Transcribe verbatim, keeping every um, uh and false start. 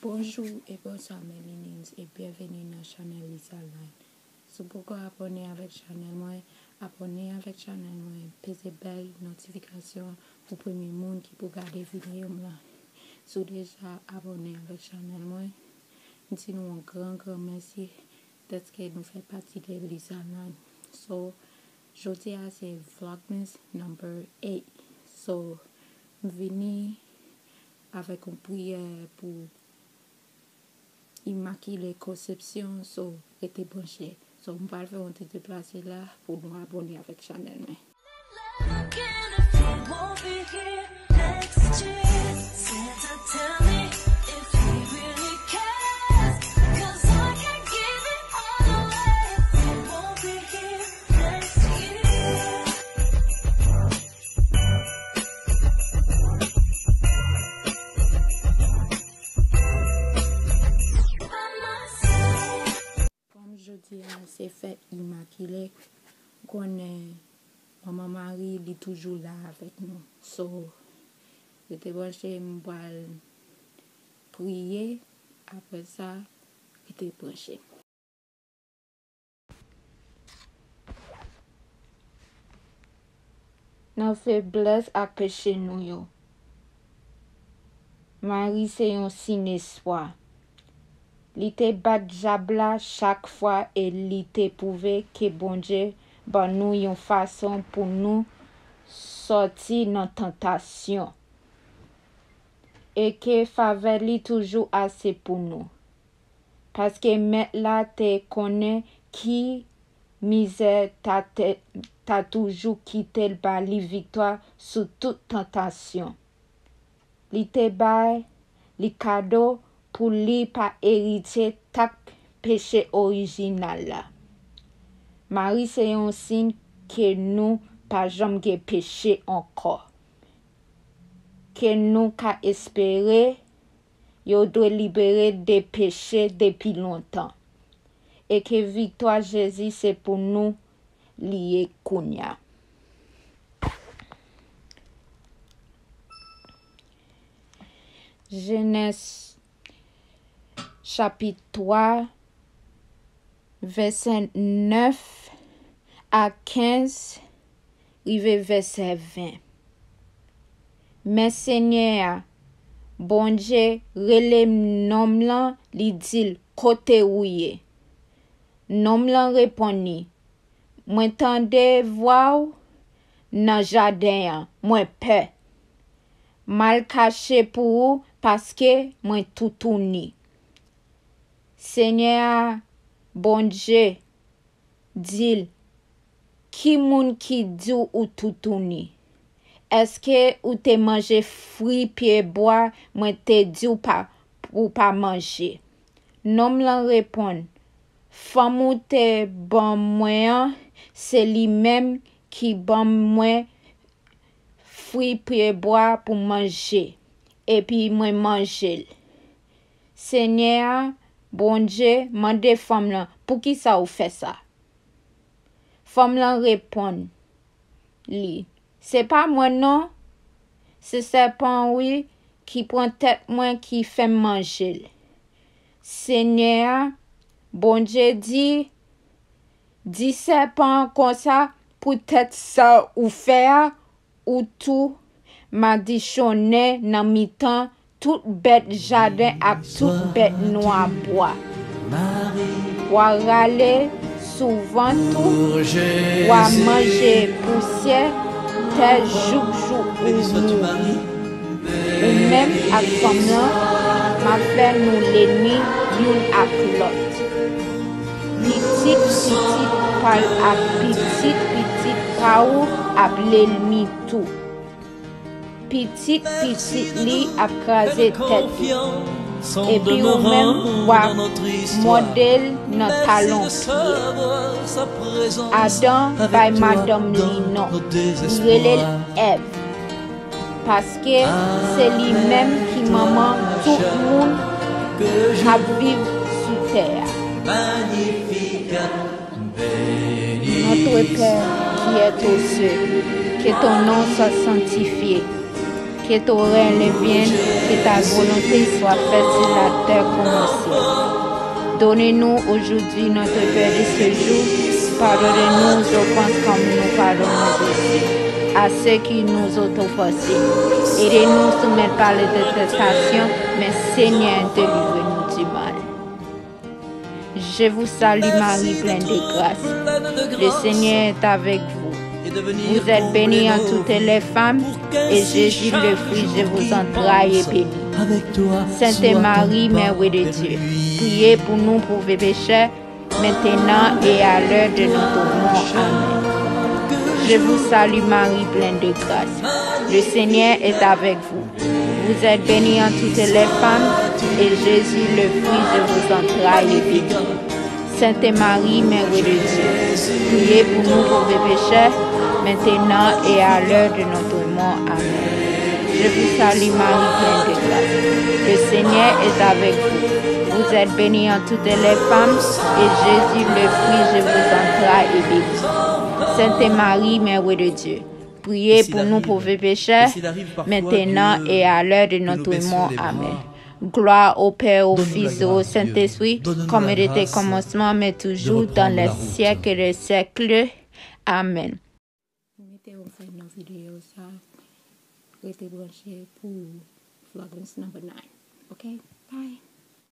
Bonjou e bonswa, Melinins, e byenveni nan chanèl Lisa Line. Si w poko abòne avèk chanèl mwen, abòne avèk chanèl mwen, peze bèl notifikasyon pou premye moun ki pou gade videyo m lan. Si w deja abòne avèk chanèl mwen, m di nou yon gran, gran mèsi dèske nou fè pati de Lisa Line. So, jodi a se Vlogmas number eight. So, m vini avèk yon priyè pou Imakile Konsepsyon, so, rete branche. So, m pral fè yon ti deplase la pou nou abòne avèk chanèl mwen. Kòm jodi a se fèt Imakile, konnen Manman Mari, li toujou la avèk nou. So, rete branche, m pral priye, apre sa, rete branche. Nan feblès ak peche nou yo, Mari se yon siy espwa. Li te bat dyab la chak fwa e li te pwouve ke Bondye ban nou yon fason pou nou sòti nan tantasyon e ke favè li toujou ase pou nou. Paske Mèt la te konnen ki mizè ta, te, ta toujou kite l ba li viktwa sou tout tantasyon. Li te bay li kado pou li pa eritye tak peche orijinal la. Mari se yon siy ke nou pa janm gen peche ankò. Ke nou ka espere yo dwe libere de peche depi lontan, e ke viktwa Jezi se pou nou li ye kounya. Jenèz chapit twa, vèsè nèf a kenz, rive vèsè ven. Men Senyè a, Bondye, rele nonm lan, li di l, "Kote ou ye?" Nonm lan reponn li, "Mwen tande vwa w nan jaden an, mwen pè. M al kache pou ou paske mwen toutouni." Senyè a, Bondye, di l, "Ki moun ki di w ou toutouni? Èske ou te manje fwi pyebwa mwen te di w pa, pou w pa manje?" Nonm lan reponn, "Fanm ou te ban mwen an, se li menm ki ban mwen fwi pyebwa pou manje, epi mwen manje l." Senyè a, Bondye, mande fanm lan, "Poukisa ou fè sa?" Fanm lan reponn li, "Se pa mwen non, se sèpan wi ki pran tèt mwen ki fè m manje l." Senyè a, Bondye di, "Di sèpan an konsa, poutèt sa ou fè a, ou tou madichonnen nan mitan tout bèt jaden ak tout bèt nwa bwa. W a rale sou vant ou, w a manje pousyè tè jouk jou ou mouri. Ou menm ak fanm lan, m a fè nou lènmi youn ak lòt. Pitit pitit pa l ak pitit pitit pa ou ap lènmi tou. Pitit pitit li ap kraze tèt ou, epi ou menm w ap mòde l nan talon pye l." Adan bay madanm li non, li rele l Èv, paske se li menm ki manman tout moun k ap viv sou tè a. Notre Père qui es aux cieux, que ton nom soit sanctifié, Que ton règne vienne, que ta volonté soit faite sur la terre comme au ciel. Donnez-nous aujourd'hui notre pain de ce jour. Pardonnez-nous nos offenses comme nous pardonnons aussi à ceux qui nous ont offensés. Et ne nous soumets pas à la tentation, mais Seigneur, délivre-nous du mal. Je vous salue Marie, pleine de grâce. Le Seigneur est avec vous. Vous êtes bénie entre toutes les femmes, et Jésus, le fruit de vos entrailles, est béni. Sainte Marie, Mère de Dieu, priez pour nous pauvres pécheurs, maintenant et à l'heure de notre mort. Amen. Je vous salue Marie, pleine de grâce. Le Seigneur est avec vous. Vous êtes bénie entre toutes les femmes, et Jésus, le fruit de vos entrailles, est béni. Sainte Marie, Mère de Dieu, priez pour nous pauvres pécheurs, maintenant et à l'heure de notre mort. Amen. Je vous salue Marie, pleine de grâce. Le Seigneur est avec vous. Vous êtes bénie entre toutes les femmes, et Jésus, le fruit de vos entrailles, est béni. Sainte Marie, Mère de Dieu, priez pour nous pauvres pécheurs, maintenant et à l'heure de notre mort. Amen. Glwa o Pè, o Fis e o Sentespri, kòm li te kòmansman, men toujou, dans les siècles des siècles. Amen. Mete w fè nan videyo sa. Rete branche pou Vlogmas number nine. Ok? Bye.